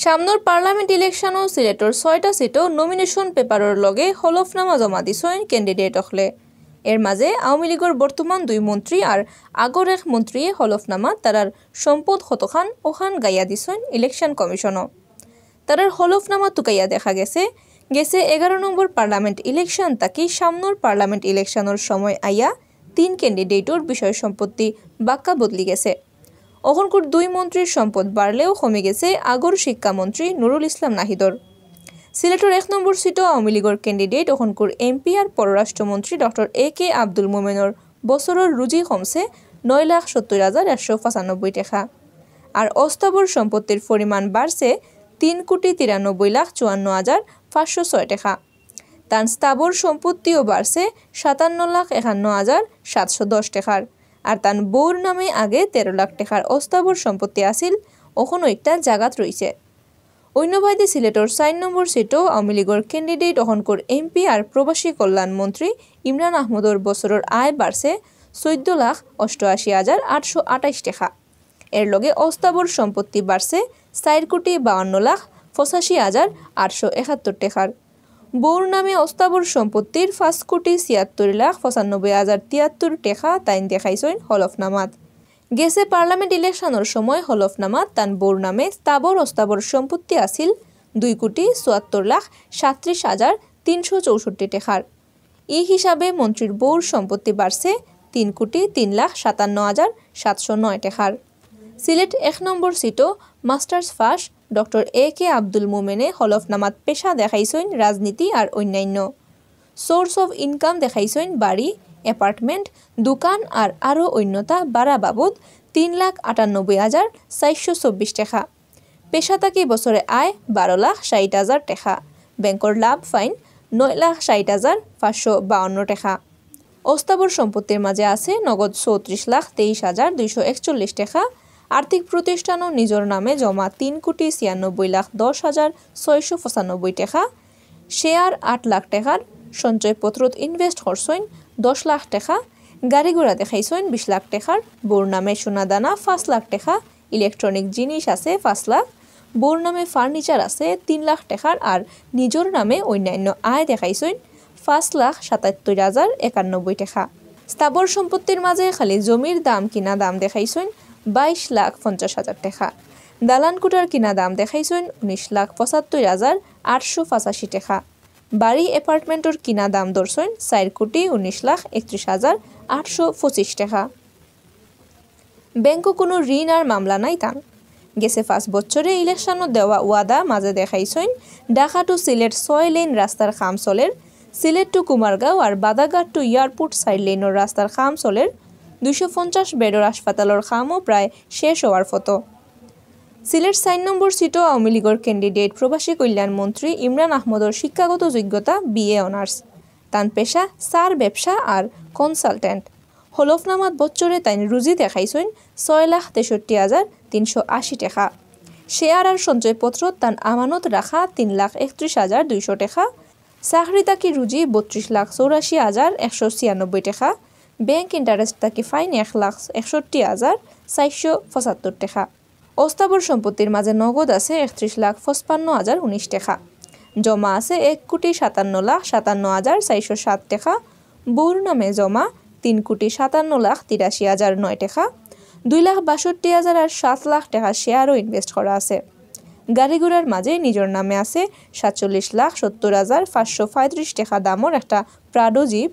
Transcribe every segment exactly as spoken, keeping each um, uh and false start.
সামনর পার্লামেন্ট ইলেকশনও সিলেটর ছয়টা সিটও নমিনেশন পেপারর লগে হলফনামা জমা দিছইন ক্যান্ডিডেট অকলে। এর মাঝে আওয়ামী লীগর বর্তমান দুই মন্ত্রী আর আগর এক মন্ত্রীয়ে হলফনামা তারার সম্পদ কতখান অখান গাইয়া দিছইন ইলেকশন কমিশনও। তারার হলফনামা তুকাইয়া দেখা গেছে, গেছে এগারো নম্বর পার্লামেন্ট ইলেকশন থাকি সামনর পার্লামেন্ট ইলেকশনর সময় আইয়া তিন ক্যান্ডিডেটর বিষয় সম্পত্তি বাক্কা বদলি গেছে। অখনকুর দুই মন্ত্রীর সম্পদ বাড়লেও কমি গেছে আগর শিক্ষামন্ত্রী নুরুল ইসলাম নাহিদর। সিলেটর এক নম্বর সিটও আওয়ামী লীগর ক্যান্ডিডেট অখনকুর এমপি আর পররাষ্ট্রমন্ত্রী ডক্টর এ কে আব্দুল মোমেনর বছরর রুজি কমছে নয় লাখ সত্তর হাজার একশো পঁচানব্বই টেকা। আর অস্থাবর সম্পত্তির পরিমাণ বাড়ছে তিন কোটি তিরানব্বই লাখ চুয়ান্ন হাজার পাঁচশো ছয় টেকা। তান স্থাবর সম্পত্তিও বাড়ছে সাতান্ন লাখ একান্ন হাজার সাতশো দশ টেকার। আর তান বউর নামে আগে তেরো লাখ টেকার অস্থাবর সম্পত্তি আছিল, অখনও একটা জাগাত রইছে। অন্যবায়দি সিলেটর চার নম্বর সিটও আওয়ামী লীগর ক্যান্ডিডেট অখনকুর এমপি আর প্রবাসী কল্যাণ মন্ত্রী ইমরান আহমদর বছরর আয় বাড়ছে চোদ্দ লাখ অষ্টআশি হাজার আটশো আঠাইশ টেকা। এর লগে অস্থাবর সম্পত্তি বাড়ছে চার কোটি বাউান্ন লাখ পঁচাশি হাজার আটশো একাত্তর টেকার। বউর নামে অস্থাবর সম্পত্তির পাঁচ কোটি ছিয়াত্তর লাখ পঁচানব্বই হাজার তিয়াত্তর টেকা তাইন দেখাইছইন হলফনামাত। গেছে পার্লামেন্ট ইলেকশনর সময় হলফনামাত তান বউর নামে স্থাবর অস্থাবর সম্পত্তি আছিল দুই কোটি চুয়াত্তর লাখ সাতত্রিশ হাজার তিনশো চৌষট্টি টেকার। এই হিসাবে মন্ত্রীর বউর সম্পত্তি বাড়ছে তিন কোটি তিন লাখ সাতান্ন হাজার সাতশো নয় টেকার। সিলেট এক নম্বর সিটও মাস্টার্স পাস ডক্টর এ কে আব্দুল মোমেনে হলফনামাত পেশা দেখাইছইন রাজনীতি আর অন্যান্য। সোর্স অফ ইনকাম দেখাইছইন বাড়ি, অ্যাপার্টমেন্ট, দোকান আর আরও অন্যতা ভাড়া বাবদ তিন লাখ আটানব্বই হাজার চারশো চব্বিশ টেকা। পেশা থাকি বছরে আয় বারো লাখ ষাট হাজার টেকা। ব্যাংকর লাভ ফাইন নয় লাখ ষাট হাজার পাঁচশো বাউান্ন টেকা। অস্থাবর সম্পত্তির মাঝে আছে নগদ চৌত্রিশ লাখ তেইশ হাজার দুইশো একচল্লিশ টেকা। আর্থিক প্রতিষ্ঠানও নিজর নামে জমা তিন কোটি ছিয়ানব্বই লাখ দশ হাজার ছয়শো পঁচানব্বই টেকা। শেয়ার আট লাখ টেকার, সঞ্চয়পত্রত ইনভেস্ট করছইন দশ লাখ টেকা। গাড়ি ঘোড়া দেখাইছইন বিশ লাখ টেকার, বউর নামে সোনা দানা পাঁচ লাখ টেকা, ইলেকট্রনিক জিনিস আছে পাঁচ লাখ, বউর নামে ফার্নিচার আছে তিন লাখ টেকার, আর নিজর নামে অন্যান্য আয় দেখাইছইন পাঁচ লাখ সাতাত্তর হাজার একানব্বই টেকা। স্থাবর সম্পত্তির মাঝে খালি জমির দাম, কিনা দাম দেখাইছইন বাইশ লাখ পঞ্চাশ হাজার টেকা। দালান কোঠার কিনা দাম দেখাইছইন উনিশ লাখ পঁচাত্তর হাজার আটশো পঁচাশি টেকা। বাড়ি অ্যাপার্টমেন্টর কিনা দাম ধরছইন চার কোটি উনিশ লাখ একত্রিশ হাজার আটশো পঁচিশ টেকা। ব্যাংকও কোনো ঋণ আর মামলা নাই তান। গেছে পাঁচ বছরে ইলেকশনও দেওয়া ওয়াদা মাঝে দেখাইছইন। ঢাকা টু সিলেট ছয় লেন রাস্তার কাম চলের, সিলেট টু কুমারগাঁও আর বাদাঘাট টু এয়ারপোর্ট চার লেনর রাস্তার কাম চলের, দুইশো পঞ্চাশ বেডর হাসপাতালর কামও প্রায় শেষ হওয়ার পথো। সিলেট চার নম্বর সিটও আওয়ামী লীগর ক্যান্ডিডেট প্রবাসী কল্যাণ মন্ত্রী ইমরান আহমদর শিক্ষাগত যোগ্যতা বিএ অনার্স। তান পেশা চার ব্যবসা আর কনসালটেন্ট। হলফনামাত বছরে তাইন রুজি দেখাইছইন ছয় লাখ তেষট্টি হাজার তিনশো আশি টেকা। শেয়ার আর সঞ্চয়পত্রত তান আমানত রাখা তিন লাখ একত্রিশ হাজার দুইশো টেকা। চাকরি থাকি রুজি বত্রিশ লাখ চৌরাশি হাজার একশো ছিয়ানব্বই টেকা। ব্যাংক ইন্টারেস্ট থাকি ফাইন এক লাখ একষট্টি হাজার চারশো পঁচাত্তর টেকা। অস্থাবর সম্পত্তির মাঝে নগদ আছে একত্রিশ লাখ পঁচপান্ন হাজার উনিশ টেকা। জমা আছে এক কোটি সাতান্ন লাখ সাতান্ন হাজার চারশো সাত টেকা। বউর নামে জমা তিন কোটি সাতান্ন লাখ তিরাশি হাজার নয় টেকা। দুই লাখ বাষট্টি হাজার আর সাত লাখ টেকা শেয়ারও ইনভেস্ট করা আছে। গাড়ি ঘোড়ার মাঝে নিজর নামে আছে সাতচল্লিশ লাখ সত্তর হাজার পাঁচশো পঁয়ত্রিশ টেকা দামর একটা প্রাডো জিপ।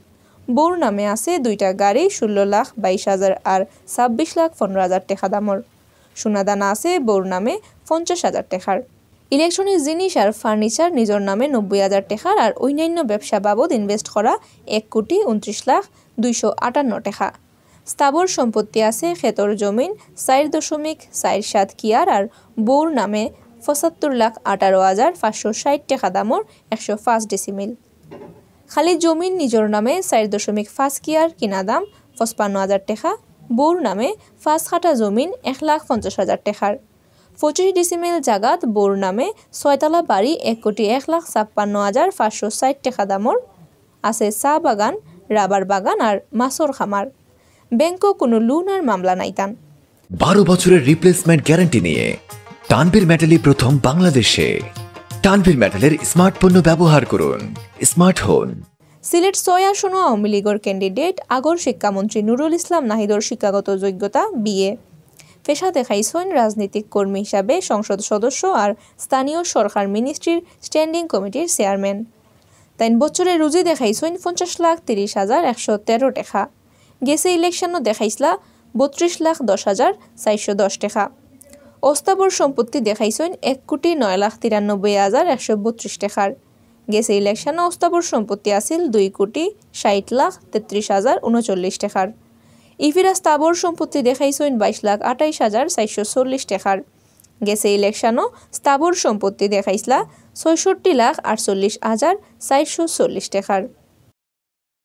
বউর নামে আছে দুইটা গাড়ি, ষোলো লাখ বাইশ হাজার আর ছাব্বিশ লাখ পনেরো হাজার টেকা দামর। সোনা দানা আছে বউর নামে পঞ্চাশ হাজার টেকার। ইলেকট্রনিক জিনিস আর ফার্নিচার নিজর নামে নব্বই হাজার টেকার, আর অন্যান্য ব্যবসা বাবদ ইনভেস্ট করা এক কোটি উনত্রিশ লাখ দুইশো আটান্ন টেকা। স্থাবর সম্পত্তি আছে খেতর জমিন চার দশমিক চার সাত কিয়ার, আর বউর নামে পঁচাত্তর লাখ আঠারো হাজার পাঁচশো ষাট টেকা দামর একশো পাঁচ ডিসিমিল। খালি জমিন নিজর নামে চার দশমিক পাঁচ কিয়ার, কিনা দাম পঁচপান্ন হাজার টেকা, বউর নামে পাঁচ কাঠা জমিন এক লাখ পঞ্চাশ হাজার টেকার। পঁচিশ ডিসিমিল জাগাত বউর নামে ছয়তলা বাড়ি এক কোটি এক লাখ ছাপ্পান্ন হাজার পাঁচশো ষাট টেকা দামর। আছে চা বাগান, রাবার বাগান আর মাছর খামার। ব্যাংকও কোনো লোন আর মামলা নাই তান। বারো বছরের রিপ্লেসমেন্ট গ্যারান্টি নিয়ে তানভীর মেটালি প্রথম বাংলাদেশে। তানভীর মেটালের স্মার্ট পণ্য ব্যবহার করুন, স্মার্ট হন। সিলেট ছয় আসনও আওয়ামী লীগর ক্যান্ডিডেট আগর শিক্ষামন্ত্রী নুরুল ইসলাম নাহিদর শিক্ষাগত যোগ্যতা বিএ। পেশা দেখাইছইন রাজনৈতিক কর্মী হিসাবে সংসদ সদস্য আর স্থানীয় সরকার মিনিস্ট্রির স্ট্যান্ডিং কমিটির চেয়ারম্যান। তাইন বছরে রুজি দেখাইছইন পঞ্চাশ লাখ তিরিশ হাজার একশো তেরো টেকা। গেছে ইলেকশনও দেখাইছলা বত্রিশ লাখ দশ হাজার চারশো দশ টেকা। অস্থাবর সম্পত্তি দেখাইছইন এক কোটি নয় লাখ তিরানব্বই হাজার একশো বত্রিশ টেকার। গেছে ইলেকশনও অস্থাবর সম্পত্তি আছিল দুই কোটি ষাট লাখ তেত্রিশ হাজার ঊনচল্লিশ টেকার। ইফিরা স্থাবর সম্পত্তি দেখাইছইন বাইশ লাখ আঠাইশ হাজার চারশো চল্লিশ টেকার। গেছে ইলেকশনও স্থাবর সম্পত্তি দেখাইছলা ছয়ষট্টি লাখ আটচল্লিশ হাজার চারশো চল্লিশ টেকার।